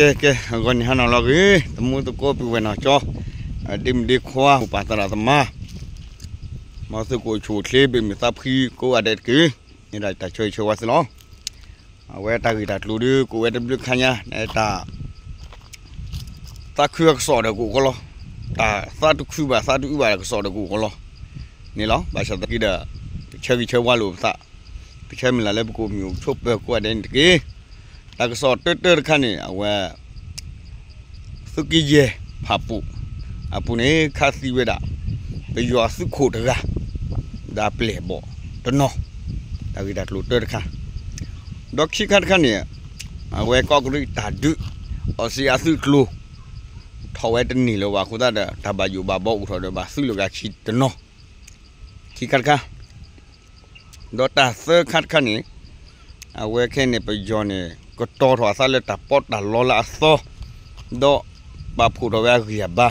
ကဲ ကဲ ဂီၤနံၤဟါနၤလီၤဂ့ၤ သမူသကိးပုၢ်ဝဲၢ်နီၢ်ကၠီ, ဒ့မုၣ်ဒ့ခွါ မိၢ်ပၢ်သရၣ်သမါ, မ်သုကအိၣ်ဆူၣ်အိၣ်ချ့ ဘၣ်မုာ်သးဖှံကိးဂၤဒဲးတက့ၢ်. မ့ၢ်ဒၣ်တၢ်ဆၢဂ့ၤဆၢဝါသုလီၤ. အဝဲတၢ်ဂ့ၢ်တၢ်ကျိၤဒုး ကအိၣ်ဝဲတဘျုးခါညါ တၢ် သးခုအကစီၣ်ဒီးကအိၣ်ကီးလီၤ. တၢ်သးတခုဘၣ်သးတအုဘၣ်အကစီၣ်ဒီးကအိၣ်ကီးလီၤန့ၣ်လီၤ. ဘၣ်ဆၣ်သနာ်က့ဒီး ပဆၢဂ့ၤဆၢဝါလိာ်ပသး, ပဆၢမုၢ်လၢ်လၢပကအိၣ်မုာ်အိၣ်ဆိးပၢၤကိးဂၤဒဲးန့ၣ်တက့ၢ်. တၢ်ကစီၣ်တၢတၢတခါန့ၣ် အဝဲ သုးက့ယဲၢ်ဖၣ်ပူၣ်အပူၤန့ၣ် ခးသံဝဲဒၣ် ပယီၤအသုးခိၣ်တဂၤ ဒီးအပျဲၢ်အဘီၣ်တနီၤ, တၢ်ဂ့ၢ်တၢ်ကျိၤတၢတခါ, ဒီးခံခါတခါန့ၣ် အဝဲကီၢ်ကရံၣ်တၢ်ဒုး အီစံအသုးကျိၤ ထီၣ်ဝဲတန့ၢ်လၢၤဘၣ်အဃိသတးဒီး တၢ်ဘၣ်ယိၣ်ဘၣ်ဘီအိၣ်ထီၣ်ဒီးဘၣ်သုးလီၤဂာ်ခံတနီၤ, ခံခါတခါ ဒီးတၢ်သၢခါတခါန့ၣ် အဝဲခဲအံၤန့ၣ် ပယီၤန့ၣ် ကတီၤထီၣ်အသးလၢတၢ်ပီးတၢ်လီလၢအသီ, ဒီးပာ်ဖှိၣ်ထီၣ်ဝဲအဂံၢ်အဘါ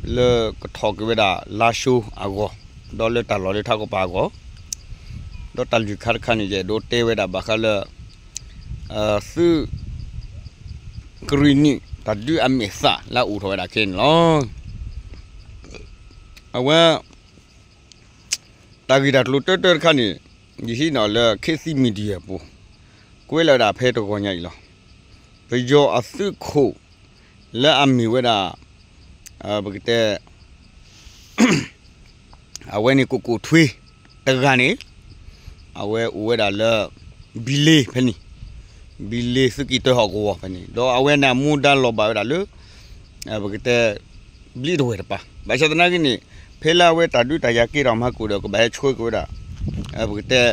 လၢကထီၣ်က့ၤဝဲဒၣ်လါၡိအဂီၢ်, ဒီးလၢတၢ်လီၢ်လၢထးကပၤအဂီၢ်, ဒီးတၢ်လွံၢ်ခါတခါန့ၣ် ယအဲၣ်ဒိးတဲဝဲဒၣ်ဘၣ်ဃးလၢ သုးကရံၣ်နံၣ် တၢ်ဒုးအမဲာ်သၣ်လၢအအိၣ်ထီၣ်ဝဲဒၣ်ခဲအံၤန့ၣ်လီၤ. အဝဲ တၢ်ဂ့ၢ်တၢ်ကျိၤတၢတၢတခါန့ၣ် ယဟံးန့ၢ်အီၤလၢ ခေတ်သစ် Media အပူၤ, ကွဲးလီၤဝဲဒၣ်ဖဲတဂီၤညါအံၤလီၤ. ပယီၤအသုးခိၣ် လၢအမ့ၢ်ဝဲဒၣ် ပကတဲ အဝဲန့ၣ် ကိုကိုထွေး တဂၤန့ၣ် အဝဲအိၣ်ဝဲဒၣ်လၢ ဘံလ့ဖဲန့ၣ်, ဘံလ့သုးက့တၢဟီၣ်ကဝီၤဖဲန့ၣ် ဒီးအဝဲန့ၣ်အမူဒါလီၤဘၣ်ဝဲဒၣ်လၢ ပကတဲ ဘျံးတဝဲၢ်တပၤ, ဘၣ်ဆၣ်သနာ်က့န့ၣ် ဖဲလၢအဝဲတၢ်ဒုးတၢ်ယၤကဲထီၣ်မၤကိာ်ဒီး ကဘၣ်ဟဲဆှၢက့ၤဝဲဒၣ် ပကတဲ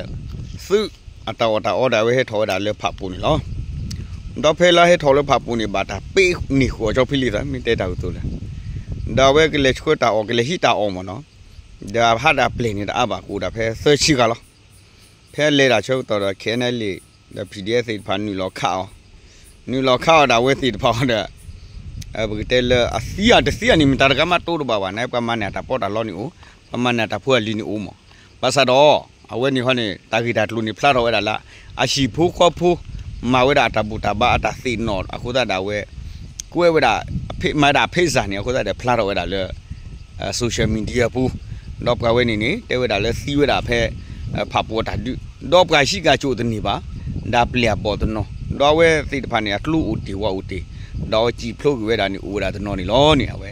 သုးအတၢ်အီၣ်တၢ်အီဒီး အဝဲဟဲထီၣ်ဝဲဒၣ်လၢဖၣ်ပူၣ်န့ၣ်လီၤ. ဒီးဖဲလၢဟဲထီၣ်လၢဖၣ်ပူၣ်န့ၣ် ဘၣ်တၢ်ပ့းန့ၢ်ဃုာ်အီၤ ကၠီဖံလံသး မ့ၢ်တဲတၢ်ကတိၤလၢ ဒီးအဝဲကလဲၤဆှၢတၢ်အီၣ် ကလဲၤဟံးတၢ်အီၣ်မ့ၢ်နီၤ, ဒီးအဟးဒီးအပျဲၢ်န့ၣ် တအါဘၣ် ကအိၣ်ဒၣ်ဖဲသၢဆံဂၤလီၤ. ဖဲလဲၤတၢ်ဆၢကတီၢ်ဒီး ခဲအံၤန့ၣ်လံ ဒီး ပီၣ်ဒံၣ်အဲၣ်သ့ၣ်တဖၣ်နုာ်လီၤခးအီၤ, နုာ်လီၤခးအီၤဒီးအဝဲသ့ၣ်တဖၣ်အီၤဒီး ပကတဲလၢအသံအတသံအန့ၣ် မ့ၢ်တၢ်တဂၤမးတိတဘၣ်ဘၣ်န့ၣ် ပှၤမၤန့ၢ်အတၢ်ပီးတၢ်လီန့ၣ်အိၣ်, ပှၤမၤန့ၢ်အတၢ်ဖိအလံၤန့ၣ်အိၣ်မး, ဘၣ်ဆၣ်ဒီး အဝဲန့ၣ်ဟီန့ၣ် တၢ်ဂ့ၢ်တၢ်ကျိၤန့ၣ် ဖျါထီၣ်ဝဲဒၣ်လၢ အဟံၣ်ဖိဃီဖိ မၤဝဲဒၣ်အတၢ်ဘူၣ်တၢ်ဘါအတၢ်သ့ၣ်နီၣ်အဃိသတးဒီး အဝဲ ကွဲးဝဲဒၣ် မၤဒၣ်အဖ့းစၢ်န့ၣ် အဃိသတးဒီး ဖျါထီၣ်ဝဲဒၣ်လၢ social media ပူၤ, ဒီးပှၤဝဲန့ၣ်န့ၣ် တဲဝဲဒၣ်လၢသံဝဲဒၣ်ဖဲ ဖၣ်ပူၣ်အတၢ်ဒုး, ဒီးပှၤဟံးကၢ်ကၠိၣ်တန့ၢ်ဘၣ်, ဒီးပျဲၢ်အဘီၣ်တနီၤ, ဒီးအဝဲသ့ၣ်တဖၣ်န့ၣ် အကျိအိၣ်တ့ၢ်ဝၣ်အိၣ်တ့ၢ်, ဒီးအဝဲစံၣ်ဖျိးကွံာ်ဝဲဒၣ်န့ၣ် အိၣ်ဝဲဒၣ်တနီၤန့ၣ်လီၤန့ၣ် အဝဲ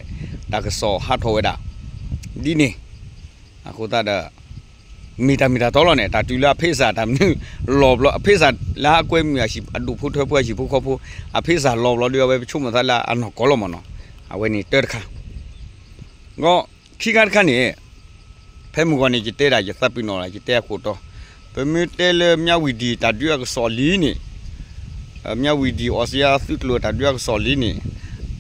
တၢ်ကစီၣ်ဟးထီၣ်ဝဲဒၣ် ဒ်န့ၣ် အဃိသတးဒီး မ့ၢ်တၢ်မ့ၢ်တၢ်တီလီၤန့ၣ် တၢ်တုၤလၢအဖ့းစၢ်တၢ်မနုၤလီၤဘျီ အဖ့းစၢ်လၢဟးကွဲမုာ်အဟံၣ် အဒူၣ်ဖိထၢဖိအဟံၣ်ဖိဃီဖိ အဖ့းစၢ်လီၤဘျီဒီး အဝဲပဆိကမိၣ်သးလၢအနီၢ်ကီၢ်လီၤမ့ၢ်နီၤ, အဝဲန့ၣ်တၢတခါ ဒီးခံခါတခါန့ၣ် ဖဲမုၢ်ဂီၤန့ၣ် ယတဲဒၣ်ယသးပ့ၤနီၣ်လီၤ ယတဲအခိၣ်တီ, ပမ့ၢ်တဲလၢ မြဝတီ တၢ်ဒုးအကစီၣ်လံန့ၣ် မြဝတီ အီစံယါသုးကျိၤတၢ်ဒုးအကစီၣ်လံန့ၣ်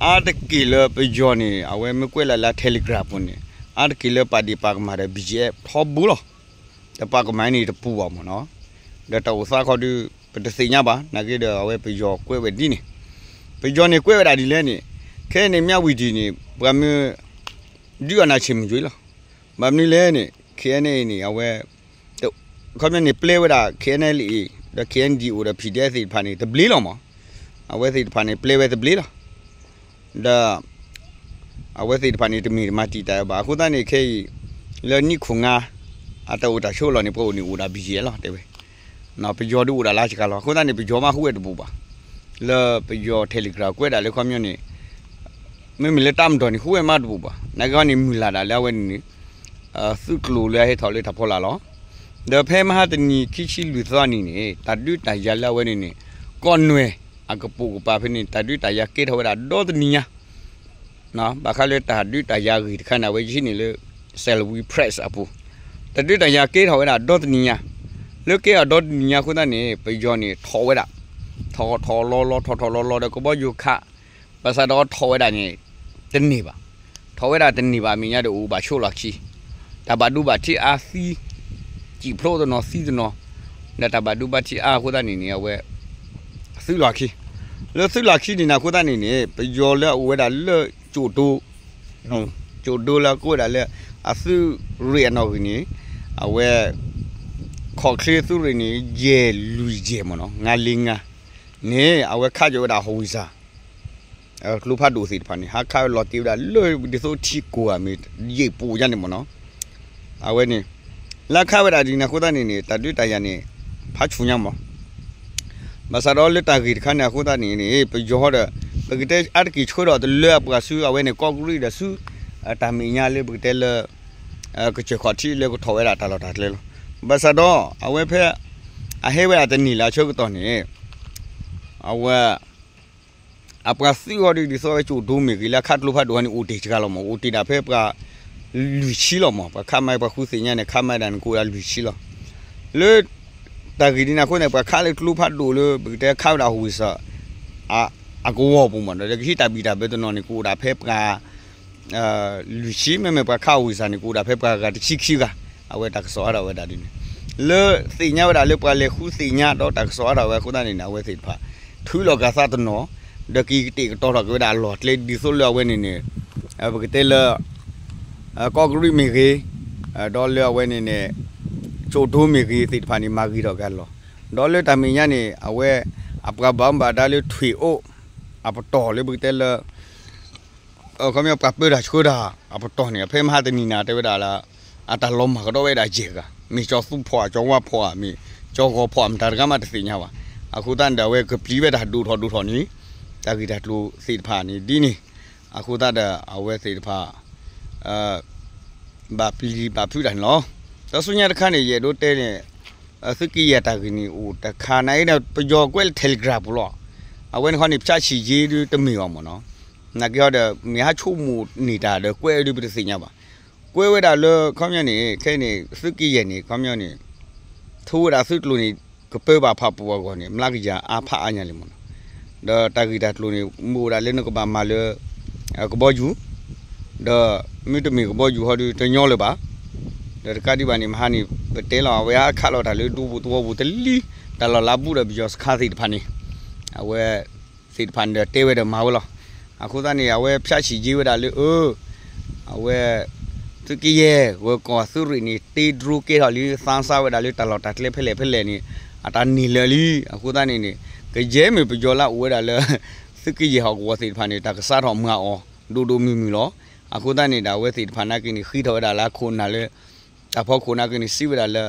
အါတက့ၢ်လၢပယီၤန့ၣ် အဝဲမ့ၢ်ကွဲးလၢ်လၢ Telegram ပူၤန့ၣ် အါတက့ၢ်လၢပာ်ဒ့ၣ်ပာ်ကမၣ်ဒီး ဘီၣ်ကၠံၣ်အဲၣ် ထီဘိလီၤ. ဒီးပာ်ကမၣ်န့ၣ်တပူၤဘၣ်မ့ၢ်နီၤ, ဒီးတၢ်အိၣ်သးခီဒုး ပတသ့ၣ်ညါဘၣ် နာ်က့ဒီး အဝဲပယီၤကွဲးဝဲဒ်န့ၣ်, ပယီၤန့ၣ်ကွဲးဝဲဒၣ်ဒ်လဲၣ်န့ၣ်, ခဲအံၤန့ၣ် မြဝတီ န့ၣ် ပှၤမ့ၢ် ဒုးအနၢ်ဆံးမုၢ်ကွံာ်လီၤ. ဘၣ်မနုၤလဲၣ်န့ၣ် ခဲအံၤန့ၣ် အဝဲ ခီပညီန့ၣ် ပျဲဝဲဒၣ် KNLA ဒီး KNDO ဒီး PDF သ့ၣ်တဖၣ်န့ၣ် တဘျ့လီၤမး, အဝဲသ့ၣ်တဖၣ်န့ၣ် ပျဲဝဲတဘျ့လီၤ. ဒီး အဝဲသ့ၣ်တဖၣ်န့ၣ် တမ့ၢ်တမၤတံာ်တာ်ဝဲဘၣ်. အဃိသတးန့ၣ် ခဲအံၤ လၢနံၣ်ခိၣ်ငါ အတၢ်အိၣ်တၢ်ဆိးလီၢ်န့ၣ် ပှၤအိၣ်န့ၣ်အိၣ်ဒၣ် ဘီၣ်ကၠံၣ်အဲၣ် လီၤ တဲဝဲ. ပယီၤဒုးအိၣ်ဒၣ်လၢစှၤလီၤ. အဃိသတးန့ၣ် ပယီၤမ့ၢ်ဟူးဝဲတဘူၣ်ဘၣ် လၢပယီၤ Telegram ကွဲးဒၣ်လၢခီပညီန့ၣ် မ့မ့ၢ်လၢတၢ်မၤဒီးန့ၣ် ဟူးဝဲမ့ၢ်တဘူၣ်ဘၣ်. နာ်က့န့ၣ် မုၢ်လၢ်ဒၣ်လၢအဝဲန့ၣ်န့ၣ် သုးကျိၤလၢအဟဲထီၣ်လၢတၢ်ဖီလာ်လီၤ. ဒီးဖဲမဟါတနံၤ ခံဆံလွံၢ်သီနံၤန့ၣ် တၢ်ဒုးတၢ်ယၤလၢအဝဲန့ၣ်န့ၣ် ကီၢ်နွဲၣ်အကပိာ်ကပၤဖဲန့ၣ် တၢ်ဒုးတၢ်ယၤကဲထီၣ်ဝဲဒၣ်ဒီတနံၤညါ ဘၣ်ဃးလၢတၢ်ဒုးတၢ်ယၤအဂ့ၢ်တခါန့ၣ် အဝဲယဟံးန့ၢ်လၢ Salween Press အပူၤ, တၢ်ဒုးတၢ်ယၤကဲထီၣ်ဝဲဒၣ်ဒီတနံၤညါ, လၢကဲထီၣ်ဒီတနံၤညါအဃိသတးန့ၣ် ပယီၤန့ၣ်ထီၣ်ဝဲဒၣ်, ထီၣ်ထီၣ်လီၤလီၤ ထီၣ်ထီၣ်လီၤလီၤဒီးကဘီယူၤခး, ဘၣ်ဆၣ်ဒီးထီၣ်ဝဲဒၣ်န့ၣ် တန့ၢ်ဘၣ်, ထီၣ်ဝဲဒၣ်တန့ၢ်ဘၣ်အမဲာ်ညါဒီးအိၣ်ဘၣ်ဆိးလီၢ်ခံ, တၢ်ဘၣ်ဒိဘၣ်ထံးအါသံ, စံၣ်ဖျိးတနီၤသံတနီၤ, ဒီးတၢ်ဘၣ်ဒိဘၣ်ထံးအါအဃိသတးန့ၣ်န့ၣ် အဝဲ သုးလီၢ်ခံ, လၢသုးလီၢ်ခံန့ၣ်န့ၣ် အဃိသတးန့ၣ်န့ၣ် ပယီၤလၢအအိၣ်ဝဲဒၣ်လၢ ကၠိၣ်ဒိ ကၠိၣ်ဒိလၢအကိးဝဲဒၣ်လၢ အသုးရ့ၣ်အနီၣ်ဂံၢ်န့ၣ် အဝဲ ခီၣ်ချ့သုးရ့ၣ်န့ၣ် ယဲၢ်လွံၢ်ယဲၢ်မ့ၢ်နီၤ ငါးလေးငါး, န့ၣ် အဝဲခးက့ၤဝဲဒၣ် howitzer ကျိဖးဒိၣ်သ့ၣ်တဖၣ်န့ၣ် ဟးခးဝဲလီၤတ့ၢ်ဝဲဒၣ်လၢဒ်သိးထံကိၢ်ဧါမ့ၢ် ယံာ်ပူၤညါန့ၣ်မ့ၢ်နီၤ, အဝဲန့ၣ် လၢခးဝဲဒၣ်ဒ်န့ၣ်အဃိသတးန့ၣ်န့ၣ် တၢ်ဒုးတၢ်ယၤန့ၣ် ဖးဆူၣ်ညါမ့ၢ် ဘၣ်ဆၣ်ဒီးလၢတၢ်ဂ့ၢ်တခါန့ၣ်အဃိသတးန့ၣ်န့ၣ် ပယီၤဒီး ပကတဲအါတက့ၢ်ဆှၢဒီးတလၢအပှၤဆူအဝဲန့ၣ် ကီးကရံးဒီးဆူ တၢ်မဲာ်ညါလၢပကတဲလၢ ကစၢၢ်ခီၣ်ထံးလၢကထီၣ်ဝဲဒၣ်တၢ်လီၢ်တၢ်ကျဲလီၤ. ဘၣ်ဆၣ်ဒီး အဝဲဖဲ အဟဲဝဲဒၣ်တန့ၢ်လၢအဆၢကတီၢ်န့ၣ် အဝဲ အပှၤသုးအီၤဒ် ဒ်သိးဝဲကၠိၣ်ဒိမ့ၢ်ဂ့ၤ လၢအခးကျိဖးဒိၣ်ဟီန့ၣ် အိၣ်တ့ၢ်တဂၤလီၤမး, အိၣ်တ့ၢ်ဒၣ်ဖဲပှၤ လွံၢ်ဆံလီၤမး, ပှၤခးမး ပှၤဃုသ့ၣ်ညါန့ၣ် ခးမးဒၣ်န့ၣ် ကအိၣ်ဒၣ်လွံၢ်ဆံလီၤ. လၢ တၢ်ဂ့ၢ်ဒ်န့ၣ်အဃိန့ၣ် ပှၤခးလၢကျိဖးဒိၣ်လၢ ပကတဲခးဝဲဒၣ် howitzer အကဝီၤပူၤမး ဒီးကဟံးတၢ်ဘံၣ်တၢ်ဘၢတနီၤန့ၣ် ကအိၣ်ဒၣ်ဖဲပှၤ လွံၢ်ဆံ, မ့မ့ၢ်ပှၤခး howitzer န့ၣ် ကအိၣ်ဒၣ်ဖဲပှၤဂၤတဆံခံဂၤ, အဝဲတၢ်ကစီၣ်အါထီၣ်ဝဲဒၣ်ဒ်န့ၣ် လၢသ့ၣ်ညါဝဲဒၣ်လၢပှၤလဲၤဃုသ့ၣ်ညါဒီးတၢ်ကစီၣ်အါထီၣ်ဝဲအဃိသတးန့ၣ်န့ၣ် အဝဲသ့ၣ်တဖၣ် ထုးလီၤက့ၤအသးတနီၤ, ဒီးက့ၤကတဲာ်ကတီၤထီၣ်က့ၤဝဲဒၣ်အလီၢ်ကျဲဒ်သိးလၢအဝဲန့ၣ်န့ၣ် ပကတဲလၢ ကီးကရံးမ့ၢ်ဂ့ၤ, ဒီးလၢအဝဲန့ၣ်န့ၣ် ကၠိၣ်ဒိမ့ၢ်ဂ့ၤသ့ၣ်တဖၣ်န့ၣ် မၤဂ့ၤထီၣ်က့ၤအလီၢ်, ဒီးလၢတၢ်မဲာ်ညါန့ၣ် အဝဲ အပှၤဘၣ်မူဘၣ်ဒါလၢထွ့ၣ်အိၣ် အပတီၢ်လၢပကတဲလၢ ခီပညီပှၤပၢတၢ်ဆှၢတၢ်အပတီၢ်န့ၣ် ဖဲမဟါတနံၤန့ၣ် တဲဝဲဒၣ်လၢ အတၢ်လီၤမၢ်ကဒီးဝဲဒၣ်ယဲၢ်ဂၤ, မ့ၢ်ကၠီၤသူဖိဧါ ကၠီၤဝါဖိဧါ မ့ၢ်ကၠီၤဂီၤဖိဧါ မတၤတဂၤမးတသ့ၣ်ညါဘၣ်. အဃိသတးန့ၣ်ဒီး အဝဲကပျံၤဝဲတၢ်ဒိၣ်ထီၣ်ဒိၣ်ထီၣ်န့ၣ် တၢ်ဂ့ၢ်တၢ်ကျိၤသ့ၣ်တဖၣ်န့ၣ်ဒ်န့ၣ်, အဃိသတးဒီးအဝဲသ့ၣ်တဖၣ် ဘၣ်ပျံၤဘၣ်ဖုးတၢ်န့ၣ်လီၤ. ဒီးဆူညါတခါန့ၣ် ယအဲၣ်ဒိးတဲန့ၣ် သုးက့ယဲၢ်တၢ်ဂ့ၢ်န့ၣ်အိၣ်တခါ နာ်က့ဒီး ပယီၤကွဲးလၢ Telegram ပူၤလီၤ. အဝဲန့ၣ်ခီန့ၣ် ဖၠၣ်ဆံၣ်က့ဒုတမ့ၢ်ဘၣ်မ့ၢ်နီၤ, နာ်က့ဟီဒီး မ့ၢ်ဟးဆိကမိၣ်န့ၢ်တၢ်ဒီးကွဲးဒုပတသ့ၣ်ညါဘၣ်. ကွဲးဝဲဒၣ်လၢခီပညီန့ၣ် ခဲအံၤန့ၣ် သုးက့ယဲၢ်န့ၣ် ခီပညီန့ၣ် ထိဝဲဒၣ်သုးကျိၤန့ၣ် ကပၢဘၣ်ဖးပူၤအဂီၢ်န့ၣ် မျးကယၤအါဖးအါညါလံမ့ၢ်နီၤ. ဒီးတၢ်ဂ့ၢ်တၢ်ကျိၤန့ၣ် မ့ၢ်အိၣ်ဒၣ်လၢနကဘၣ်မၤလၢ ကဘီယူၤ, ဒီးမ့တမ့ၢ်ကဘီယူၤဟီဒုတညီလၢၤဘၣ်. ဒီးတကးဒံးဘၣ်န့ၣ် မဟါန့ၣ် ပတဲလီၤ အဝဲအခးလီၤတၢ်လၢဒူပူၤသဝီပူၤတလံ, တၢ်လီၢ်လါဘူးဒီးပယီၤစခါသ့ၣ်တဖၣ်န့ၣ် အဝဲ သ့ၣ်တဖၣ်န့ၣ်ဒီးတဲဝဲဒီးမၤဝဲလီၤ. အဃိသတးန့ၣ် အဝဲဖၠၣ်ဆံၣ်က့ဝဲဒၣ်လၢ အဝဲ သုးက့ယဲၢ် ဂၢၤကီၢ်သုးရ့ၣ်န့ၣ် တ့ဒြိကဲထီၣ်လံ သါစၢ်ဝဲဒၣ်လၢတၢ်လီၢ်တၢ်ကျဲဖဲလဲၣ်ဖဲလဲၣ်န့ၣ် အတၢ်န့ၢ်လၢာ်လံ. အဃိသတးန့ၣ်န့ၣ် ကယဲၢ်မ့ၢ်ပယီၤလၢအအိၣ်ဝဲဒၣ်လၢ သုးက့ယဲၢ်ဟီၣ်ကဝီၤသ့ၣ်တဖၣ်န့ၣ် တၢ်ကစးထီၣ်မၤအီၤ ဒိၣ်ဒိၣ်မုၢ်မုၢ်လီၤ. အဃိသတးန့ၣ်ဒီး အဝဲသ့ၣ်တဖၣ်နာ်က့န့ၣ် ဃ့ထီၣ်ဝဲဒၣ်လၢအခိၣ်အနၢ်လၢ တၢ်ဖီခိၣ်နာ်က့န့ၣ် စံးဝဲဒၣ်လၢ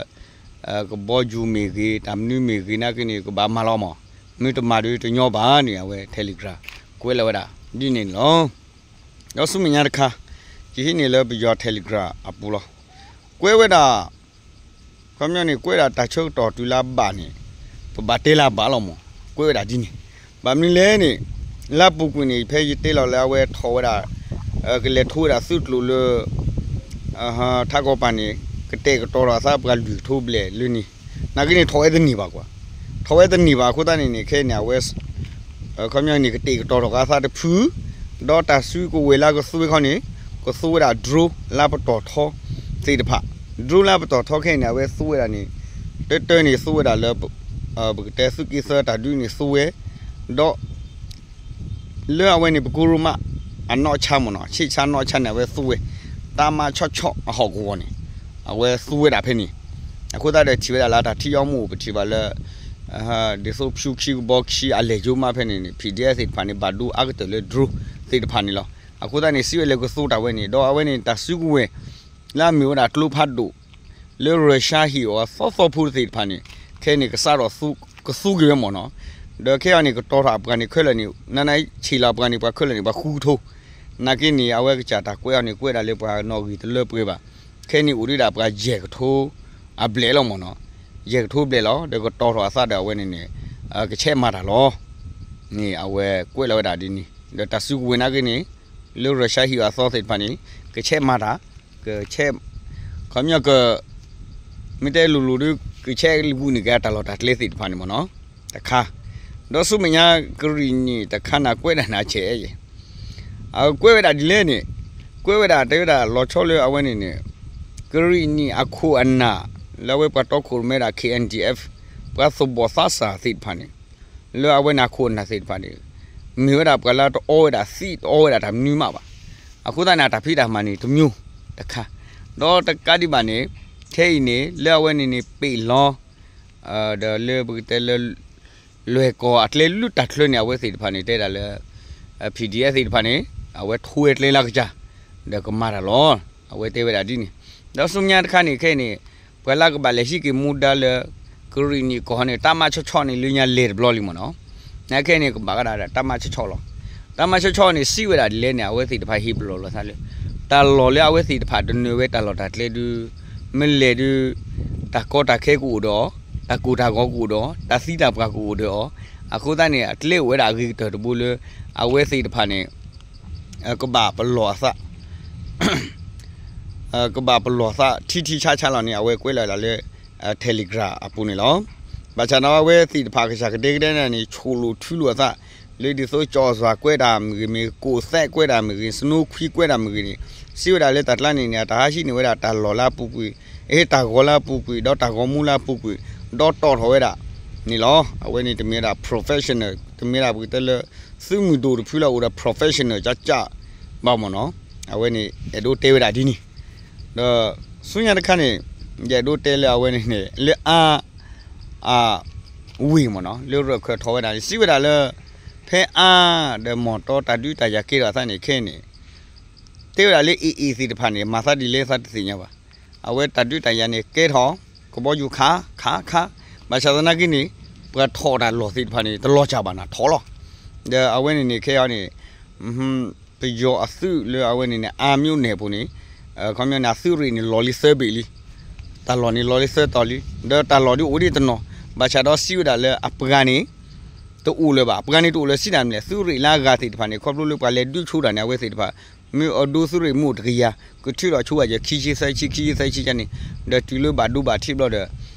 ကဘီယူၤမ့ၢ်ဂ့ၤ တၢ်မနုၤမ့ၢ်ဂ့ၤနာ်က့န့ၣ် ကဘၣ်မၤလီၤမး, မ့ၢ်တမၤဒီးတညီဘၣ်န့ၣ် အဝဲ Telegram ကွဲးလီၤဝဲဒၣ် ဒ်န့ၣ်န့ၣ်လီၤ. ဒီးဆူမဲာ်ညါတခါ ယဟံးန့ၢ်လၢပယီၤ Telegram အပူၤလီၤ. ကွဲးဝဲဒၣ် ခီပညီန့ၣ် ကွဲးဒၣ်တၢ်ဆၢကတီၢ်တုၤလၢအဘၣ်န့ၣ် ပဘၣ်တဲလၢအဘၣ်လီၤမး, ကွဲးဝဲဒၣ်ဒ်န့ၣ်. ဘၣ်မနုၤလဲၣ်န့ၣ် လၢအပူၤကွံာ်န့ၣ် ဖဲယတဲလီၤလၢအဝဲထီၣ်ဝဲဒၣ် ကလဲၤထိဝဲဒၣ်သုးကျိၤလၢ ထးကီၢ်ပၤန့ၣ် ကတဲာ်ကတီၤထီၣ်အသးပှၤလွံၢ်ကထိဘျဲၣ်လၢန့ၣ် နာ်က့န့ၣ် ထီၣ်ဝဲတန့ၢ်ဘၣ်ကွၢ်, ထီၣ်ဝဲတန့ၢ်ဘၣ်အဃိသတးန့ၣ်န့ၣ် ခဲအံၤန့ၣ် အဝဲ ခီပညီန့ၣ် ကတဲာ်ကတီၤထီၣ်အသးတဖု ဒီးတၢ်စုကဝဲၤလၢကသူဝဲခီန့ၣ် ကသူဝဲဒၣ် drone လၢပတီၢ်ထီသ့ၣ်တဖၣ်, drone လၢပတီၢ်ထီခဲအံၤန့ၣ် အဝဲသူဝဲဒၣ်န့ၣ် တၢတၢန့ၣ်သူဝဲဒၣ်လၢ ပကတဲသုးက့သၢတၢ်ဒုးန့ၣ်သူဝဲ ဒီး လၢအဝဲန့ၣ် ပကိရိမး အနီၢ်ဆါမ့ၢ်နီၤ ဆ့ၣ်ဆါနီၢ်ဆါန့ၣ် အဝဲသူဝဲ တၢ်မၤဆီၣ်ဆီၣ်အဟီၣ်ကဝီၤန့ၣ် အဝဲသူဝဲဒၣ်ဖဲန့ၣ်. အဃိသတးဒီးထံၣ်ဝဲဒၣ်လၢတၢ်ထံၣ်အီၤမ့ၢ်အိၣ် ပထံၣ်ဘၣ်လၢ ဒ်သိးဖၠူခံကဘီခံအလဲၤယိမးဖဲန့ၣ်န့ၣ် PDF သ့ၣ်တဖၣ်န့ၣ် ဘၣ်ဒိအါကတၢၢ်လၢ drone သ့ၣ်တဖၣ်န့ၣ်လီၤ. အဃိသတးန့ၣ် စံးဝဲလၢကသူတၢ်ဝဲန့ၣ် ဒီးအဝဲန့ၣ် တၢ်စုကဝဲၤ လၢအမ့ၢ်ဝဲဒၣ်ကျိဖးဒိၣ် လၢရၢၤၡါဟ့ၣ်အီၤအသီသီဖိသ့ၣ်တဖၣ်န့ၣ် ခဲအံၤန့ၣ် ကစးထီၣ်သူ ကသူက့ၤဝဲမ့ၢ်နီၤ. ဒီးခဲအံၤန့ၣ် ကတီၤထီၣ်အပှၤန့ၣ်ခဲလၢာ်န့ၣ် နနဆံၣ်လီၤအပှၤန့ၣ် ပှၤခဲလၢာ်န့ၣ် ပှၤဃုကထိ နာ်က့န့ၣ် အဝဲကစၢ်တၢ်ကွဲးအီၤန့ၣ် ကွဲးဒၣ်လၢပှၤနီၣ်ဂံၢ်တလၢပှဲၤဘၣ်. ခဲအံၤန့ၣ် အိၣ်ဒံးဒၣ်ပှၤယဲၢ်ကထိ အဘျဲၣ်လီၤမ့ၢ်နီၤ. ယဲၢ်ကထိဘျဲၣ်လီၤ ဒီးကတီၤထီၣ်အသးဒီးအဝဲန့ၣ်န့ၣ် ကဆဲးမၤတၢ်လီၤ. န့ၣ်အဝဲကွဲးလီၤဝဲဒၣ်ဒ်န့ၣ် ဒီးတၢ်စုကဝဲၤနာ်က့န့ၣ် လၢရၢၤၡါဟ့ၣ်အီၤအသီသ့ၣ်တဖၣ်န့ၣ် ကဆဲးမၤတၢ် ကဆဲး ခီပညီက မ့ၢ်တဲလိၤလိၤဒီး ကဆဲးဂုာ်န့ၢ်က့ၤအတၢ်လီၢ်တၢ်ကျဲသ့ၣ်တဖၣ်န့ၣ်မ့ၢ်နီၤ တခါ. ဒီးဆူမဲာ်ညါကရံၣ်နံၣ်တခါန့ၣ် ကွဲးဒၣ်နၤဆဲးယဲၢ် အကွဲးဝဲဒၣ်ဒ်လဲၣ်န့ၣ် ကွဲးဝဲဒၣ်တဲဝဲဒၣ်လီၤဆီလၢအဝဲန့ၣ်န့ၣ် ကရံၣ်နံၣ်အခိၣ်အနၢ် လၢအဝဲပှၤတီခိၣ်ရိၣ်မဲဒၣ် KNDF ပှၤသူၣ်ဘီၣ်သးစၢ်သ့ၣ်တဖၣ်န့ၣ် လၢအဝဲန့ၣ်အခိၣ်အနၢ်သ့ၣ်တဖၣ်န့ၣ် မ့ၢ်ဝဲဒၣ်ပှၤလၢတအီဝဲဒၣ်သံးတအီဝဲဒၣ်တၢ်မနုၤမးဘၣ်. အဃိသတးန့ၣ် အတၢ်ဖံးတၢ်မၤန့ၣ်တမျိုးတခါ ဒီးတကးဒံးဘၣ်န့ၣ် ခဲအံၤန့ၣ် လၢအဝဲန့ၣ်န့ၣ် ပ့ၣ်လီၤ ဒီးလၢပကတဲလၢ လွဲၢ်ကီၢ်အကျဲလုၢ်တၢ်ချၢန့ၣ် အဝဲသ့ၣ်တဖၣ်န့ၣ် တဲဒၣ်လၢ PDF သ့ၣ်တဖၣ်န့ၣ် အဝဲထိဝဲကျဲလၢကစၢ် ဒီးကမၤတၢ်လီၤ. အဝဲတဲဝဲဒၣ်ဒ်န့ၣ် ဒီးဆူညါတခါန့ၣ် ခဲအံၤန့ၣ် ပှၤလၢကဘၣ်လဲၤဟံးက့ၤမူဒါလၢ ကရံၣ်နံၣ်ကီၢ်န့ၣ် တၢ်မၤဆီၣ်ဆီၣ်န့ၣ် လၢညါလဲၤတဘျီလံမ့ၢ်နီၤ. နခဲအံၤန့ၣ် ကဘၣ်ဝဲဒၣ်တၢ်မၤဆီၣ်ဆီၣ်လီၤ. တၢ်မၤဆီၣ်ဆီၣ်န့ၣ် စံးဝဲဒၣ်ဒ်လဲၣ်န့ၣ် အဝဲသ့ၣ်တဖၣ်ဟ့ၣ်ပလီၢ်လိာ်သးလၢ တၢ်လီၢ်လၢအဝဲသ့ၣ်တဖၣ်တနၢၤဝဲတၢ်လီၢ်တၢ်ကျဲဒု မ့ၢ်လဲၤဒု တၢ်ကီတၢ်ခဲကအိၣ်ဒီးအီၤ, တၢ်ကိၢ်တၢ်ဂီၤကအိၣ်ဒီးအီၤ, တၢ်သံတၢ်ပှၢ်ကအိၣ်ဒီးအီၤ, အဃိသတးန့ၣ် အကျဲအိၣ်ဝဲဒၣ်အဂ့ၤကတၢၢ်တဘိလၢ အဝဲသ့ၣ်တဖၣ်န့ၣ် ကဘၣ်ပလီၢ်အသး ကဘၣ်ပလီၢ်သးထံထံဆးဆးလီၤန့ၣ် အဝဲကွဲးလီၤဝဲဒၣ်လၢ Telegram အပူၤန့ၣ်လီၤ. ဘၣ်ဆၣ်ဒီးအဝဲသ့ၣ်တဖၣ်ကစၢ်ကဒဲကဒဲန့ၣ်န့ၣ် ဆိၣ်လိာ်ထုလိာ်အသး လၢဒ်သိးကၠီၣ်စွၤကွဲးတၢ်မ့ၢ်ဂ့ၤမ့ၢ်ဂ့ၤ ကိးသဲးကွဲးတၢ်မ့ၢ်ဂ့ၤ စနိခွံကွဲးတၢ်မ့ၢ်ဂ့ၤန့ၣ် စံးဝဲဒၣ်လၢတၢ်ကျါန့ၣ်န့ၣ် အတၢ်ဟးဟံးန့ၢ်ဝဲဒၣ်တၢ်လီၢ်လၢအပူၤကွံာ်, အဟ့ၣ်တၢ်ဂီၤလၢအပူၤကွံာ် ဒီးတၢ်ဂီၤမူလၢအပူၤကွံာ် ဒီးတီၣ်ထီၣ်ဝဲဒၣ်န့ၣ်လီၤ. အဝဲန့ၣ်တမ့ၢ်ဝဲဒၣ် professional တမ့ၢ်ဒၣ်ပကတဲလၢ သုးမုၢ်ဒိၣ်တဖုလၢအအိၣ်ဒီး professional ကၠးကၠးဘၣ်မ့ၢ်နီၤ. အဝဲန့ၣ် အဲၣ်ဒိးတဲဝဲဒၣ်ဒ်န့ၣ် ဒီးဆူညါတခါန့ၣ် ယအဲၣ်ဒိးတဲလၢအဝဲန့ၣ်န့ၣ် လၢအါ အဝ့ၢ်မ့ၢ်နီၤ လၢရၢၢ်ခၢၣ်ထီၣ်ဝဲဒၣ်န့ၣ် စံးဝဲဒၣ်လၢ ဖဲအါဒီးမီၢ်တီတၢ်ဒုးတၢ်ယၤကဲထီၣ်အသးန့ၣ်ခဲအံၤန့ၣ် တဲဝဲဒၣ်လၢ AA သ့ၣ်တဖၣ်န့ၣ် မၤသးဒ်လဲၣ်သးတသ့ၣ်ညါဘၣ်. အဝဲတၢ်ဒုးတၢ်ယၤန့ၣ် ကဲထီၣ် ကဘီယူၤခး ခး ခး ဘၣ်ဆၣ်သနာ်က့န့ၣ် ပှၤထီၣ်တၢ်လီၢ်သ့ၣ်တဖၣ်န့ၣ် တလီၤစၢ်ဘၣ်နၤထီၣ်လီၤ. ဒီးအဝဲန့ၣ်န့ၣ် ခဲအံၤန့ၣ် ပယီၤအသုးလၢအဝဲန့ၣ်န့ၣ် အါ မြို့နယ် အပူၤန့ၣ် ခီပညီန့ၣ် အသုးရ့ၣ်န့ၣ် လီၤလံသၢဘ့ၣ်လံ. တၢ်လီၢ်န့ၣ်လီၤလံသၢတီၤလံ ဒီးတၢ်လီၢ်ဒုးအိၣ်ဒံးတနီၤ ဘၣ်ဆၣ်ဒီးစံးဝဲဒၣ်လၢအပှၤန့ၣ် တအိၣ်လၢၤဘၣ်. အပှၤန့ၣ်တအိၣ်လၢၤစံးတၢ်မနုၤလဲၣ် သုးရ့ၣ်လၢအဂၤသ့ၣ်တဖၣ်န့ၣ် ခီဖျိလၢပှၤလဲၤဒုးဆိတၢ်န့ၣ် အဝဲသ့ၣ်တဖၣ် မ့ၢ်အဒိသုးရ့ၣ်မ့ၢ်အိၣ်တကယၤ ကထုးထီၣ်ဆိအယဲၢ် ခံဆံသၢဆံ ခံဆံသၢဆံကန့ၣ် ဒီးတုၤလၢဘၣ်ဒိဘၣ်ထံးဘျီဒီး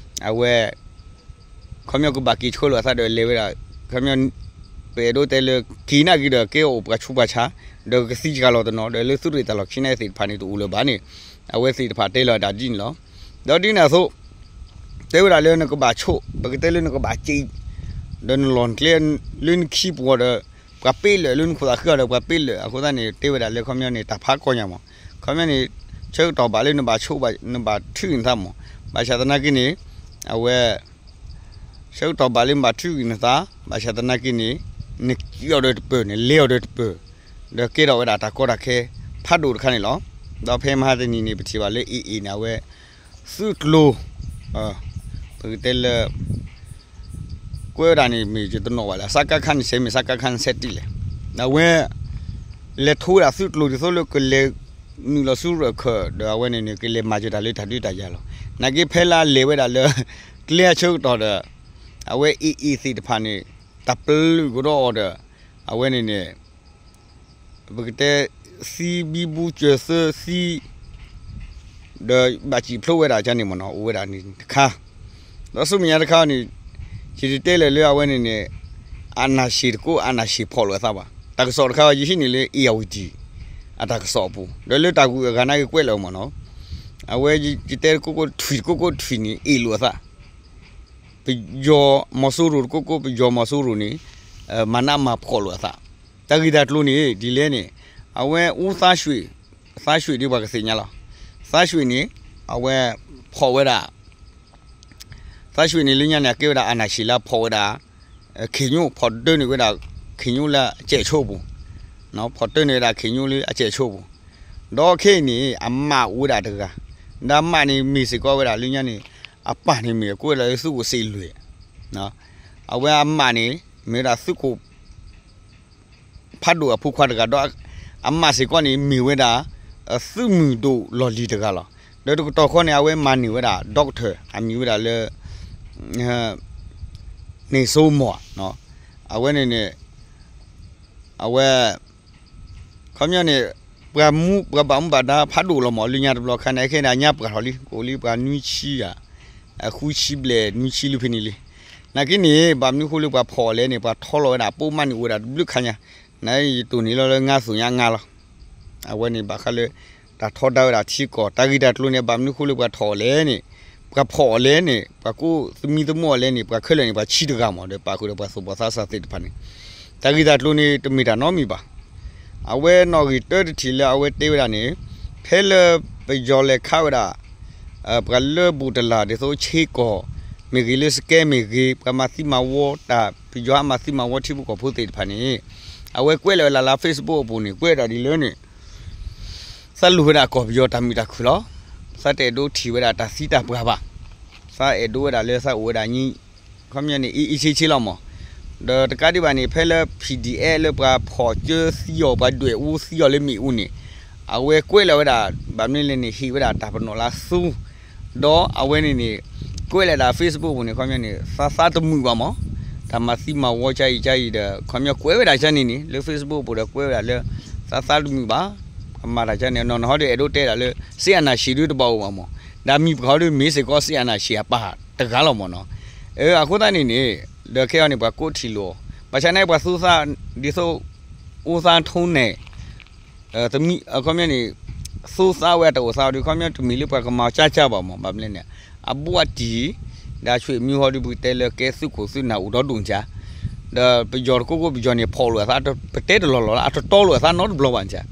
အဝဲ ခီပညီကဘၣ်က့ၤဆှၢလိာ်အသးဒီးလဲၤဝဲဒၣ် ခီပညီ ပအဲၣ်ဒိးတဲလၢ က့ၤနာ်က့ၤဒီးကဲအိၣ်ပှၤဆူးပှၤဆါ ဒီးကသံကၤလီၤတနီၤ ဒီးလၢသုးရ့ၣ်တၢ်လီၢ်ခံန့ၣ်သ့ၣ်တဖၣ်န့ၣ် တအိၣ်လၢၤဘၣ်န့ၣ် အဝဲသ့ၣ်တဖၣ်တဲလီၤဒၣ်ဒ်န့ၣ်လီၤ. ဒီးဒ်န့ၣ်အသိး တဲဝဲဒၣ်လၢနကဘၣ်ဆိး ပကတဲလၢနကဘၣ်က့ၤ ဒီးနလီၢ်နကျဲ လၢနခံပူၤဒီး ပှၤပ့းလၢာ်လၢနခိၣ်သးဃံအီၤဒီး ပှၤပ့းလၢာ်အဃိသတးန့ၣ် တဲဝဲဒၣ်လၢခီပညီန့ၣ် တၢ်ဖးကီညါမး ခီပညီန့ၣ် ဆၢကတီၢ်ဘၣ်လၢနဘၣ်ဆိးဘၣ် နဘၣ်ထုးနသးမး ဘၣ်ဆၣ်သနာ်က့န့ၣ် အဝဲ ဆၢကတီၢ်ဘၣ်လၢနဘၣ်ထုးဂံၢ်နသး ဘၣ်ဆၣ်သနာ်က့န့ၣ် နက့ၤအီၤဒီးတပၢၢ်န့ၣ် လဲၤအီၤဒီးတပၢၢ် ဒီးကဲထီၣ်ဝဲဒၣ်တၢ်ကီတၢ်ခဲ ဖးဒိၣ်တခါန့ၣ်လီၤ. ဒီးဖဲမဟါတနံၤန့ၣ် ပထံၣ်ဘၣ်လၢ AA န့ၣ် အဝဲ သုးကျိၤ ပကတဲလၢ ကွဲးဝဲဒၣ်န့ၣ် မ့ၢ်ယတနီၣ်ဘၣ်လၢ စကခ န့ၣ် ဆဲးမ့ၢ် စကခ န့ၣ် ဆဲးတံၢ်လဲၣ် အဝဲ လဲၤထိဝဲဒၣ်သုးကျိၤဒ်သိးလၢကလဲၤ နုာ်လီၤဆူရၢၢ်ခၢၣ်ဒီးအဝဲန့ၣ်န့ၣ် ကလဲၤမၤစၢၤတၢ်လၢတၢ်ဒုးတၢ်ယၤလီၤ. နာ်က့ဖဲလၢအလဲၤဝဲဒၣ်လၢ ကျဲအဆၢကတီၢ်ဒီး အဝဲ AA သ့ၣ်တဖၣ်န့ၣ် တၢ်ပျုၢ်ကဒီးအီၤဒီး အဝဲန့ၣ်န့ၣ် ပကတဲ သံဘံဘူစၢၤသၢသံ ဒီးဘၣ်စံၣ်ဖျိဝဲဒၣ်ကန့ၣ်မ့ၢ်နီၤ အိၣ်ဝဲဒၣ်န့ၣ်တခါ ဒီးဆူမဲာ်ညါတခါန့ၣ် ယတတဲလၢၤလၢအဝဲန့ၣ်န့ၣ် အနၢ်ၡံၣ်တကိး အနၢ်ၡံၣ်ဖီၣ်လိာ်အသးဘၣ်. တၢ်ကစီၣ်တခါ ယဟံးန့ၢ်လၢ အ့ၣ်ယၣ်ဝတံၣ် အတၢ်ကစီၣ်အပူၤ ဒီးလၢတၢ်ဂုၤအဂၤနာ်က့ကွဲးလၢာ်မ့ၢ်နီၤ အဝဲယတဲတကိးကိး ထွံၣ်တကိးကိး ထွံၣ်န့ၣ် အ့ၣ်လိာ်အသး ပယီၤမီၤစိရိၤတကိးကိး ပယီၤမီၤစိရိၤန့ၣ် မၤနးမၤဖှီၣ်လိာ်အသး တၢ်ဂ့ၢ်တၢ်ကျိၤန့ၣ် ဒ်လဲၣ်န့ၣ် အဝဲအူသါရွှ့ၣ် သါရွှ့ၣ်ဒ်ပှၤကသ့ၣ်ညါလီၤ. သါရွှ့ၣ်န့ၣ် အဝဲဖီၣ်ဝဲဒၣ် သါရွှ့ၣ်န့ၣ်လၢညါန့ၣ် အကဲဝဲဒၣ်အနၢ်ၡံၣ်လၢဖီၣ်ဝဲဒၣ် ခ့ၣ်ညိ ဖီၣ်တၢန့ၢ်ဝဲဒၣ် ခ့ၣ်ညိလၢအစဲးဆိပူၤ ဖီၣ်တၢန့ၢ်ဝဲဒၣ်ခ့ၣ်ညိလၢအစဲးဆိပူၤ ဒီးခဲအံၤန့ၣ် အမးအိၣ်ဝဲဒၣ်တဂၤ ဒီးအမးန့ၣ်မ့ၢ်စ့ၢ်ကီးဝဲဒၣ်လၢညါန့ၣ် အပၢ်န့ၣ်မ့ၢ်အကိးဝဲဒၣ်လၢသုးခိၣ်စ့းလွဲၢ် အဝဲအမးန့ၣ် မ့ၢ်ဝဲဒၣ်သုးခိၣ် ဖးဒိၣ်အဖိခွါတဂၤဒီး အမးစ့ၢ်ကီးန့ၣ် မ့ၢ်ဝဲဒၣ် သုးမုၢ်ဒိၣ်လီၢ်လံၤတဂၤလီၤ. ဒီးတကတီၢ်ဃီန့ၣ် အဝဲမၤန့ၢ်ဝဲဒၣ် doctor အမံၤဝဲဒၣ်လၢ န့ၣ်စိမီၢ် အဝဲန့ၣ်န့ၣ် အဝဲ ခီပညီန့ၣ် ပှၤမူ ပှၤဘၣ်မူဘၣ်ဒါဖးဒိၣ်လီၤမး လၢညါတဘျီခါန့ၣ် ခဲန့ၣ် အညါပှၢ်ထီၣ်လံ ကအိၣ်လံပှၤနွံဆံယၤ ဃုဆံဘျဲၣ် နွံဆံလံဖဲန့ၣ်လံ. နာ်က့န့ၣ် ဘၣ်မနုၤဃိလၢပှၤဖီၣ်အီၤလဲၣ်န့ၣ် ပှၤထီလီၤဝဲဒၣ် ပိာ်မးန့ၣ်အိၣ်ဝဲဒၣ်တဘျုးခါညါ နယတိၢ်န့ၢ်လီၤလၢငါသိၣ်ညါငါလီၤ. အဝဲန့ၣ်ဘၣ်ဃးလၢ တၢ်ထီဒါဝဲဒၣ်ထံကီၢ် တၢ်ဂ့ၢ်တၢ်ကျိၤန့ၣ် ဘၣ်မနုၤဃိလၢပှၤထီၣ်အီၤလဲၣ်န့ၣ် ပှၤဖီၣ်အီၤလဲၣ်န့ၣ် ပှၤကိးသမံသမိးအီၤလဲၣ်န့ၣ် ပှၤခဲလၢာ်န့ၣ် ပှၤဆံတဂၤမး ဒီးပာ်ဃုာ်ဒီးပှၤသူၣ်ဘီၣ်သးစၢ်သ့ၣ်တဖၣ်န့ၣ် တၢ်ဂ့ၢ်တၢ်ကျိၤန့ၣ် တမ့ၢ်တၢ်နီတမံၤဘၣ်. အဝဲနီၣ်ဂံၢ်တၢတထံၣ်လၢအဝဲတဲဝဲဒၣ်န့ၣ် ဖဲလၢပယီၤလဲၤခးဝဲဒၣ် ပှၤလၢဘူးတလၢ်ဒ်သိးဆ့ကီၢ် မ့ၢ်ဂ့ၤလၢ scam မ့ၢ်ဂ့ၤ ပှၤမၤသံမၤဝီတၢ် ပယီၤဟးမၤသံမၤဝီထံဖိကီၢ်ဖိသ့ၣ်တဖၣ်န့ၣ် အဝဲကွဲးလီၤဝဲဒၣ်လၢ Facebook အပူၤန့ၣ် ကွဲးဒၣ်ဒ်လဲၣ်န့ၣ် သးလူၤဝဲဒၣ်ကီၢ်ပယီၤတၢ်မုာ်တၢ်ခုၣ်လီၤ. သးတအဲၣ်ဒိးထံၣ်ဝဲဒၣ်တၢ်သံတၢ်ပှၢ်ဘၣ်. သးအဲၣ်ဒိးဝဲဒၣ်လၢသးအိၣ်ဝဲဒၣ် ခီပညီန့ၣ် အ့အ့ဆ့ဆ့လီၤမး. ဒီးတကးဒံးဘၣ်န့ၣ် ဖဲလၢ PDF လၢပှၤဖီၣ်ကၢသံအီၤ ပှၤဒွဲၣ်အူသံအီၤလၢမ့ၣ်အူန့ၣ် အဝဲကွဲးလီၤဝဲဒၣ် ဘၣ်မနုၤလဲၣ်န့ၣ် ဟ့ၣ်ဝဲဒၣ်တၢ်ပနီၣ်လၢအသူ ဒီးအဝဲန့ၣ်န့ၣ် ကွဲးလီၤဒၣ် Facebook ပူၤန့ၣ် ခီပညီန့ၣ် သးသးတမုာ်ဘၣ်မး. တၢ်မၤသံမၤဝီကါအံၤကါအံၤဒီး ခီပညီကွဲးဝဲဒၣ်ကါန့ၣ်န့ၣ် လၢ Facebook ပူၤဒီးကွဲးဝဲဒၣ်လၢ သးသးတမုာ်ဘၣ်. ပှၤမၤတၢ်ကါန့ၣ် နီၢ်နီၢ်ဟီဒီးအဲၣ်ဒိးတဲဒၣ်လၢ စစ်အာဏာရှင်ဒုတဘၣ်အိၣ်ဘၣ်မး. ဒီးမံၤပှၤဟီဒီးမ့ၢ်စ့ၢ်ကီး စစ်အာဏာရှင်အပၢ်တဂၤလီၤမးနီၤ. အဃိသတးန့ၣ်န့ၣ် ဒီးခဲအံၤန့ၣ် ပှၤကိးထံၣ်လိာ် ဘၣ်ဆၣ်န့ၣ်ပှၤသူသး ဒ်သိး အိၣ်သးထိၣ်နဲၣ် ခီပညီန့ၣ် သူသးဝဲအတၢ်အိၣ်သးဒီး ခီပညီတမ့ၢ်လၢပှၤကမၤကၢ်ကၢ်ဘၣ်မး ဘၣ်မနုၤလဲၣ်န့ၣ် အဘူးအတံၢ် ဒီးဆွေမျိုးဟီဒီး ပကတဲလၢကဲသုးခိၣ်သုးနၢ်အိၣ်ဒီဒူၣ်န့ၣ် ဒီးပယီၤတကိးကိးပယီၤန့ၣ် ဖီၣ်လိာ်အသး ပတဲတလီၢ်လီၢ်လၢ အတတီလိာ်အသးနီတဘျီဘၣ်န့ၣ်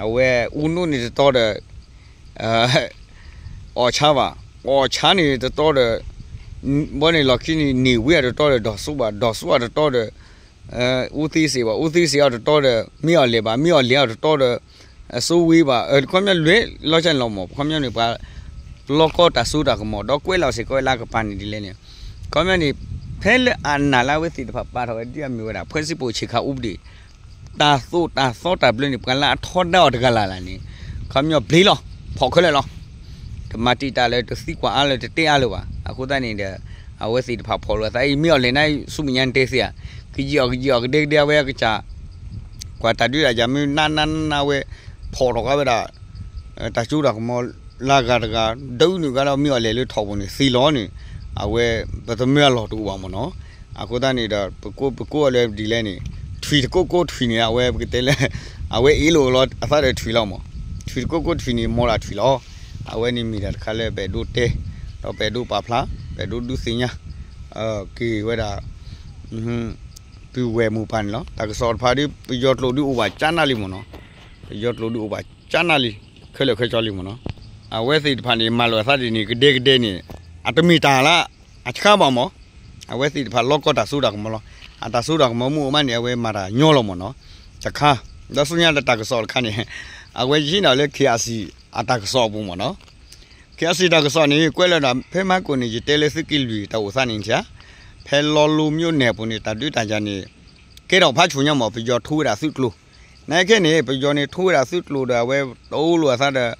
အဝဲအူနိၣ်န့ၣ်တတီဒီး အီၣ်ဆါဘၣ်, အီၣ်ဆါန့ၣ်တတီဒီး ဘီန့ၣ်လီၢ်ခံန့ၣ် န့ၢ်ဝ့အတတီဒီး ဒီးစူဘၣ်, ဒီးစူအတတီဒီး အူသံစ့ၣ်ဘၣ်, အူသံစ့ၣ်အတတီဒီး မ့ၢ်အီၤလဲၣ်ဘၣ်, မ့ၢ်အီၤလဲၣ်အတတီဒီး အစိဝ့ဘၣ်, ခီပညီလွဲၢ်လီၤကၢ်န့ၣ်လီၤမး, ခီပညီန့ၣ် ပှၤလီၢ်ကီတၢ်စိတၢ်ကမီၤ ဒီးကွဲးလီၤစ့ၢ်ကီးဝဲလၢအကပၤန့ၣ်ဒ်လဲၣ်န့ၣ်, ခီပညီန့ၣ် ဖဲလၢအနာ်လၢအဝဲသ့ၣ်တဖၣ်ပာ်ထီၣ်ဝဲဒ်အမ့ၢ်ဝဲဒၣ် ဖွဲ့စည်းပုံအခြေခံဥပဒေ တၢ်သိၣ်တၢ်သီတၢ်ဘျၢန့ၣ် ပှၤလၢအထီဒါအီၤတဂၤလၢ်လၢ်န့ၣ် ခီပညီဘျ့လီၤ, ဖီၣ်ခဲလၢာ်လီၤ. တမၤတံာ်တာ်လၢတသံကွၢ်အါလၢတတဲအါလၢၤဘၣ်. အဃိသတးန့ၣ်ဒီး အဝဲသ့ၣ်တဖၣ်ဖီၣ်လိာ်အသးအံၤ မ့ၢ်အီၤလဲၣ်န့ၣ် ဆူမဲာ်ညါနတဲသ့ဧါ, ကယံာ်အီၤကယံာ်အီၤကဒဲကဒဲအဝဲအကစၢ် ကွၢ်တၢ်ဒုးတၢ်ယၤမ့ၢ်နးနးနးဝဲ ဖီၣ်ထီၣ်ဃာ်ဝဲဒၣ် တၢ်စိတၢ်ကမီၤလၢအဂၤတဂၤ ဒုးနုာ်ဃာ်လၢမ့ၢ်အီၤလဲၣ်လၢထီၣ်ပူၤန့ၣ် သ့လီၤန့ၣ် အဝဲပတမၢအလီၢ်တအိၣ်ဘၣ်မ့ၢ်နီၤ. အဃိသတးန့ၣ်ဒီး ပကိးပကိးအီၤလၢဒ်လဲၣ်န့ၣ် ထွံၣ်တကိးကိးထွံၣ်န့ၣ် အဝဲပကတဲလၢ အဝဲအ့ၣ်လိာ်လီၤအသးဒီးထွံၣ်လီၤမး, ထွံၣ်တကိးကိးထွံၣ်န့ၣ် မီတၢ်ထွံၣ်လီၤ. အဝဲန့ၣ်မ့ၢ်တၢ်တခါလၢပအဲၣ်ဒိးတဲ ဒီးပအဲၣ်ဒိးပာ်ဖျါ ပအဲၣ်ဒိးဒုးသ့ၣ်ညါ က့ၤဝဲဒၣ် ပုၢ်ဝဲၢ်မိၢ်ပၢ်န့ၣ်လီၤ. တၢ်ကစီၣ်တဖၣ်ဒီး ပယီၤကျိာ်ဒုးအိၣ်ဘၣ်ကၠါနၢ်လံမ့ၢ်နီၤ, ပယီၤကျိာ်ဒုးအိၣ်ဘၣ်ကၠါနၢ်လံ ခဲလၢာ်ခဲဆ့လံမ့ၢ်နီၤ. အဝဲသ့ၣ်တဖၣ်န့ၣ် မၤလိာ်အသးဒ်န့ၣ် ကဒဲကဒဲန့ၣ် အတမ့ၢ်တၢ်လၢ အဆှါဘၣ်မး, အဝဲသ့ၣ်တဖၣ်လီၢ်ကီတၢ်စိတၢ်ကမီၤလီၤ. အတၢ်စိတၢ်ကမီၤမ့ၢ်အိၣ်မးန့ၣ် အဝဲမၤတၢ်ညီလီၤမ့ၢ်နီၤ. တခါ ဒီးဆူညါဒီးတၢ်ကစီၣ်တခါန့ၣ် အဝဲယဟံးန့ၢ်လၢ KIC အတၢ်ကစီၣ်အပူၤမ့ၢ်နီၤ. KIC တၢ်ကစီၣ်န့ၣ် ကွဲးလီၤဒီး ဖဲမဟါကိၣ်န့ၣ် ယတဲလၢသုးက့လွံၢ်တၢ်အိၣ်သးန့ၣ် ဖဲလီလိၤမၠိန့ၣ်အပူၤန့ၣ် တၢ်ဒုးတၢ်ယၤန့ၣ် ကဲထီၣ်ဖးဆူၣ်ညါမး ပယီၤထိဝဲဒၣ်သုးကျိၤ, နာ်က့န့ၣ် ပယီၤန့ၣ်ထိဝဲဒၣ်သုးကျိၤဒီး အဝဲတအိၣ်လိာ်အသးဒီး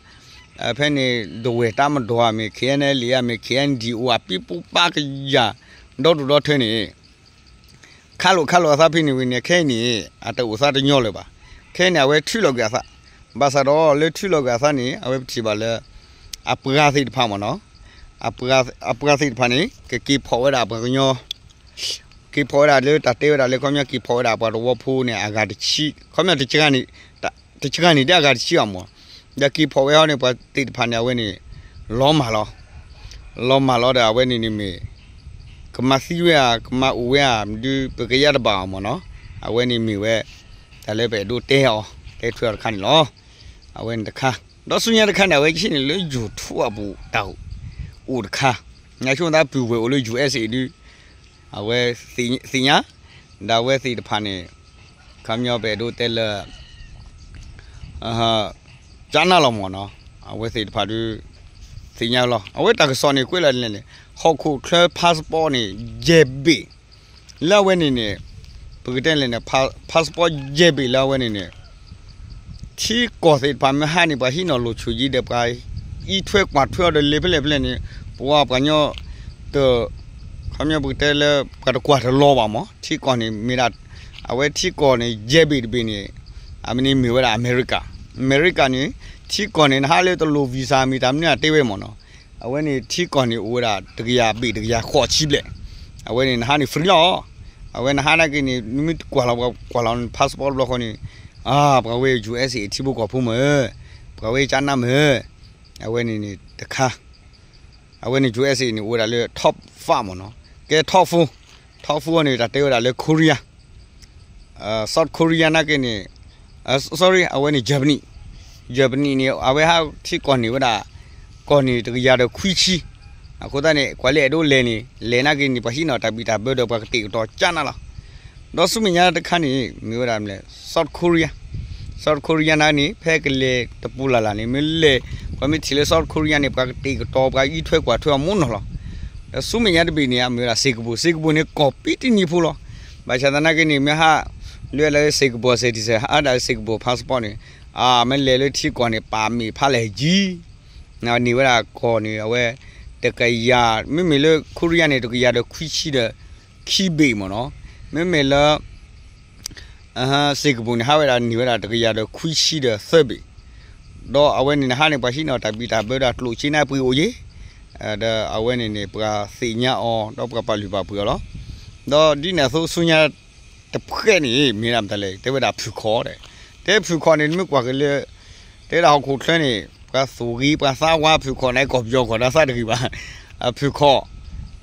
ဖဲန့ၣ် ဒဝဲၢ်တၢ်မၤဒီးမ့ၢ် KNLA မ့ၢ် KNDO အပံပူၤပာ်ကယၤ ဒီဒူၣ်ဒီထၢန့ၣ် ခးလိာ်ခးလိာ်အသးဖဲန့ၣ်ဝံၤန့ၣ် ခဲအံၤန့ၣ် အတအိၣ်သးတညီလၢၤဘၣ်. ခဲအံၤန့ၣ် အဝဲထုးလီၤကွံာ်အသး, ဘၣ်ဆၣ်ဒီးလၢထုးလီၤကွံာ်အသးန့ၣ် အဝဲပထံၣ်ဘၣ်လၢ အပှၤသ့ၣ်တဖၣ်မ့ၢ်နီၤ, အပှၤသ့ၣ်တဖၣ်န့ၣ် ကက့ၤဖီၣ်ဝဲဒၣ်ပှၤကညီ က့ၤဖီၣ်ဝဲဒၣ်လၢတၢ်တဲဝဲဒၣ်လၢခီပညီ က့ၤဖီၣ်ဝဲဒၣ်ပှၤသဝီဖိန့ၣ် အဂၤတဆံ, ခီပညီတစှၤန့ၣ်, တစှၤန့ၣ်ဒ်အဂၤတဆံဘၣ်မး, ဒီးက့ၤဖီၣ်ဝဲဟီန့ၣ် ပှၤသ့ၣ်တဖၣ်န့ၣ် အဝဲန့ၣ် လီၤမၢ်လီၤ, လီၤမၢ်လီၤဒီး အဝဲန့ၣ်န့ၣ်မ့ၢ် ကမၤသံဝဲဧါ ကမၤအိၣ်ဝဲဧါ ဒုးပကယါတဘၣ်အီၤမ့ၢ်နီၤ, အဝဲန့ၣ်မ့ၢ်ဝဲ တၢ်လၢပအဲၣ်ဒိးတဲအီၤ တဲထွဲအီၤတခါန့ၣ်လီၤ. အဝဲန့ၣ်တခါ, ဒီးဆူညါတခါန့ၣ် အဝဲကဟံးန့ၢ်လၢ YouTube အပူၤတၢ်အိၣ်တခါ, နဆိသးပုၢ်ဝဲၢ်အိၣ်လၢ USA ဒုး အဝဲသ့ၣ်ညါ, ဒီးအဝဲသ့ၣ်တဖၣ်န့ၣ် ခီပညီပအဲၣ်ဒိးတဲလၢ ကၠါနၢ်လီၤမ့ၢ်နီၤ, အဝဲသ့ၣ်တဖၣ်ဒုး သ့ၣ်ညါလီၤ. အဝဲတၢ်ကစီၣ်န့ၣ် ကွဲးလီၤန့ၣ် ဟီၣ်ခိၣ်ချၢ passport န့ၣ် ယဲၢ်ဘ့ၣ် လၢအဝဲန့ၣ်န့ၣ် ပကတဲလဲၣ်န့ၣ် passport ယဲၢ်ဘ့ၣ်လၢအဝဲန့ၣ်န့ၣ် ထံကီၢ်သ့ၣ်တဖၣ်မ့ၢ်ဟးန့ၣ် ပှၤဟံးန့ၢ်လိာ်ဆိၣ်ယံၤဒီး ပှၤအံးထွဲကွၢ်ထွဲအီၤဒီး လ့ၤဖဲလဲၣ်ဖဲလဲၣ်န့ၣ် ပဝဲပှၤကညီ တ ခီပညီပကတဲလၢ ပှၤတကွၢ်တလီၤဘၣ်မး ထံကီၢ်န့ၣ်မ့ၢ်ဒၣ် အဝဲထံကီၢ်န့ၣ် ယဲၢ်ဘ့ၣ်တဘ့ၣ်န့ၣ် အမ့ၢ်န့ၣ်မ့ၢ်ဝဲဒၣ်အမဲရကၤ, အမဲရကၤန့ၣ် ထံကီၢ်န့ၣ် နဟးလၢတလိၣ် visa မ့ၢ်တၢ်မနုၤအတဲဝဲမ့ၢ်နီၤ, အဝဲန့ၣ်ထံကီၢ်န့ၣ်အိၣ်ဝဲဒၣ် တကယၤဘ့ၣ်တကယၤဃိးဆံဘျဲၣ်, အဝဲန့ၣ်နဟးန့ၣ် free လီၤ. အဝဲနဟးနာ်က့န့ၣ် နမ့ၢ်တကွၢ်လီၤ ကွၢ်လီၤ passport တဘျီဃီန့ၣ် အါ ပှၤဝဲ USA ထံဖိကီၢ်ဖိမ့ၢ် ပှၤဝဲကၠါနၢ်မ့ၢ် အဝဲန့ၣ်န့ၣ်တခါ အဝဲန့ၣ် USA န့ၣ် အိၣ်ဝဲဒၣ်လၢ top five မ့ၢ်နီၤ. ကဲ top four, top four န့ၣ် တၢ်တဲဝဲဒၣ်လၢ Korea, South Korea နာ်က့န့ၣ် sorry အဝဲန့ၣ် Japanese, Japanese န့ၣ် အဝဲဟးထံကီၢ်န့ၣ်ဝဲဒၣ် ကီၢ်န့ၣ်တကယၤဒီးခွံဆံ, အဃိသတးန့ၣ် ကွၢ်လၢအဲၣ်ဒိးလဲၤန့ၣ် လဲၤနာ်က့န့ၣ် ပှၤဟံးန့ၢ်တၢ်ဘံၣ်တၢ်ဘၢဒီးပှၤကတဲာ်ကတီၤကၢ်နၤလီၤ. ဒီးဆူမဲာ်ညါတခါန့ၣ် မ့ၢ်ဝဲဒၣ် South Korea, South Korea နာ်က့န့ၣ် ဖဲကလဲၤတပူၤလၢ်လၢ်န့ၣ် မ့ၢ်လဲၤ ပှၤမ့ၢ်ထံၣ်လၢ South Korea န့ၣ် ပှၤကတဲာ်ကတီၤ ပှၤအံးထွဲကွၢ်ထွဲအီၤမ့ၢ်နီၤလီၤ. ဒီးဆူမဲာ်ညါတဘ့ၣ်န့ၣ် မ့ၢ်ဝဲဒၣ် စ့ၣ်ကပူၤ, စ့ၣ်ကပူၤန့ၣ် ကီၢ်ပံတနံၤဖိလီၤ. ဘၣ်ဆၣ်သနာ်က့န့ၣ် မ့ၢ်ဟးလၢလၢ စ့ၣ်ကပူၤ citizen ဟးဒၣ် စ့ၣ်ကပူၤ passport န့ၣ် မ့ၢ်လဲၤလၢထံကီၢ်န့ၣ် ပာ်မ့ၢ်ဖးလဲၣ်ယံၤ န့ၢ်ဝဲဒၣ်ကီၢ်န့ၣ် အဝဲ တကယၤ, မ့မ့ၢ်လၢ Korea န့ၣ် တကယၤဒီးခွံဆံဒီးခံဘ့ၣ်မ့ၢ်နီၤ. မ့မ့ၢ်လၢ စ့ၣ်ကပူၤန့ၣ် ဟးဝဲဒၣ်န့ၢ်ဝဲဒၣ်တကယၤဒီးခွံဆံဒီးသၢဘ့ၣ်. ဒီးအဝဲန့ၣ်န့ၣ် ဟးန့ၣ် ပှၤဟံးန့ၢ်တၢ်ဘံၣ်တၢ်ဘၢဒီးကျိၣ်စ့န့ၣ်ပှ့ၤအိၣ်ယ့ၤ, ဒီးအဝဲန့ၣ်န့ၣ် ပှၤသ့ၣ်ညါအီၤ ဒီးပှၤပာ်လုၢ်ပာ်ပှ့ၤအီၤလီၤ. ဒီးဒ်န့ၣ်အသိးဆူညါ တဖှဲးန့ၣ် မ့ၢ်ဒၣ်မတၤလဲၣ် တဲဝဲဒၣ်ဖုၣ်ခီၣ်ဒီး, တဲဖုၣ်ခီၣ်န့ၣ် နမ့ၢ်ကွၢ်က့ၤလၢ တဲဒၣ်ဟီၣ်ခိၣ်ချၢန့ၣ် ပှၤသူၣ်ဂ့ၤပှၤသးဝါဖုၣ်ခီၣ်န့ၣ် ကီၢ်ပယီၤကီၢ်ဒီးသးတဂ့ၤဘၣ်. အဖုၣ်ခီၣ်,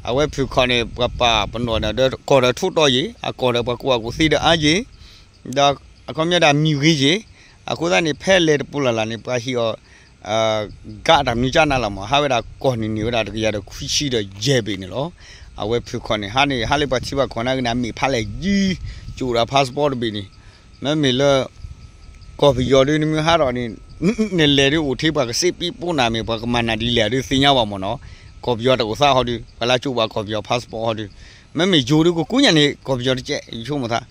အဝဲဖုၣ်ခီၣ်န့ၣ် ပှၤပာ်ပနီၣ်ဒီးကီၢ်ဒီးထိၣ်တီယ့ၤ, အကီၢ်ဒီးပှၤကူၣ်ဘၣ်ကူၣ်သ့ဒီးအါယ့ၤ, ဒီးအခီပညီဒၣ်မံၤဂ့ၤယ့ၤ, အဃိသတးန့ၣ် ဖဲလဲၤတပူၤလၢ်လၢ်န့ၣ် ပှၤဟံးအီၤ ကးတၢ်မနုၤကၢ်နၤလီၤမး, ဟးဝဲဒၣ်ကီၢ်န့ၣ်န့ၢ်ဝဲဒၣ်တကယၤဒီးခွံဆံဒီးယဲၢ်ဘ့ၣ်န့ၣ်လီၤ. အဝဲဖုၣ်ခီၣ်န့ၣ် ဟးန့ၣ် ဟးလၢပှၤထံပှၤကီၢ်နာ်က့န့ၣ် အမ့ၢ်ဖးလဲၣ်ယံၤ, ကၠိၣ်ဒၣ် passport တဘ့ၣ်န့ၣ်, မ့မ့ၢ်လၢ ကီၢ်ပယီၤဒုး နမ့ၢ်ဟးထီၣ်န့ၣ် နလဲၤဒုးအိၣ်ထဲပှၤကစ့ပံးပိနၤမ့ၢ် ပှၤကမၤနၤဒ်လဲၣ်ဒုးသ့ၣ်ညါဘၣ်မ့ၢ်နီၤ, ကီၢ်ပယီၤတၢ်အိၣ်သးဟီဒုး ပှၤလၢကၠိၣ်ဘၣ်ကီၢ်ပယီၤ passport ဟီဒုး, မ့မ့ၢ်ယိၤဒုးကကူညါန့ၣ် ကီၢ်ပယီၤတကဲး ယဆိကမိၣ်သး,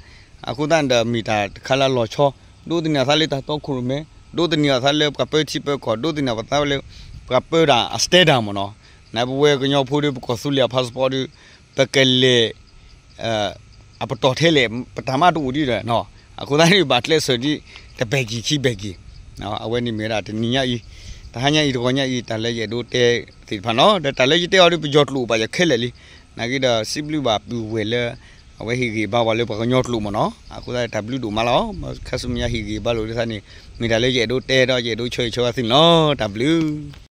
အဃိသတးန့ၣ်ဒီးမ့ၢ်တၢ်တခါလၢအလီၤဆီ, ဒိးသန့ၤအသးလၢတၢ်တီခိၣ်ရိၣ်မဲ, ဒိးသန့ၤအသးလၢပှၤပၢထံပၢကီၢ်, ဒိးသန့ၤအသးလၢ ပှၤပၢတၢ်အ standard မ့ၢ်နီၤ, နပဝဲကညီဖိဒုး ပကီၢ်သူလ့ၤအ passport ဒုး ပကလဲၤ အပတီၢ်ထဲလဲၣ် ပတၢ်မၤတအိၣ်ဒံးဒီး, အဃိသတးန့ၣ် ဘၣ်ကျဲးစၢးဒ် တဘဲၣ်ကံၢ်ခံဘဲၣ်ကံၢ်, အဝဲန့ၣ်မ့ၢ်ဝဲဒၣ်တနံၤညါအံၤ, တဟါညါအံၤတဂီၤညါအံၤ တၢ်လၢယအဲၣ်ဒိးတဲသ့ၣ်တဖၣ်နီၤ, ဒီးတၢ်လၢယတဲအီၤဒုး ပယီၤကျိာ်အိၣ်ဘၣ်ယခဲလၢာ်လံ, နာ်က့ဒီးစံးဘျုးဘၣ်ပုၢ်ဝဲၢ်လၢ အဝဲဟ့ၣ်ဂံၢ်ဘါဝဲလၢပှၤကညီကျိာ်မ့ၢ်နီၤ, အဃိသတးတၢ်ဘျုးဒိၣ်မးလီၤ, ခါဆူမဲာ်ညါဟ့ၣ်ဂံၢ်ဘါလိာ်ဒ်သးန့ၣ် မ့ၢ်တၢ်လၢယအဲၣ်ဒိးတဲဒီးယအဲၣ်ဒိးဆၢဂ့ၤဆၢဝါသုန့ၣ်လီၤ, တၢ်ဘျုး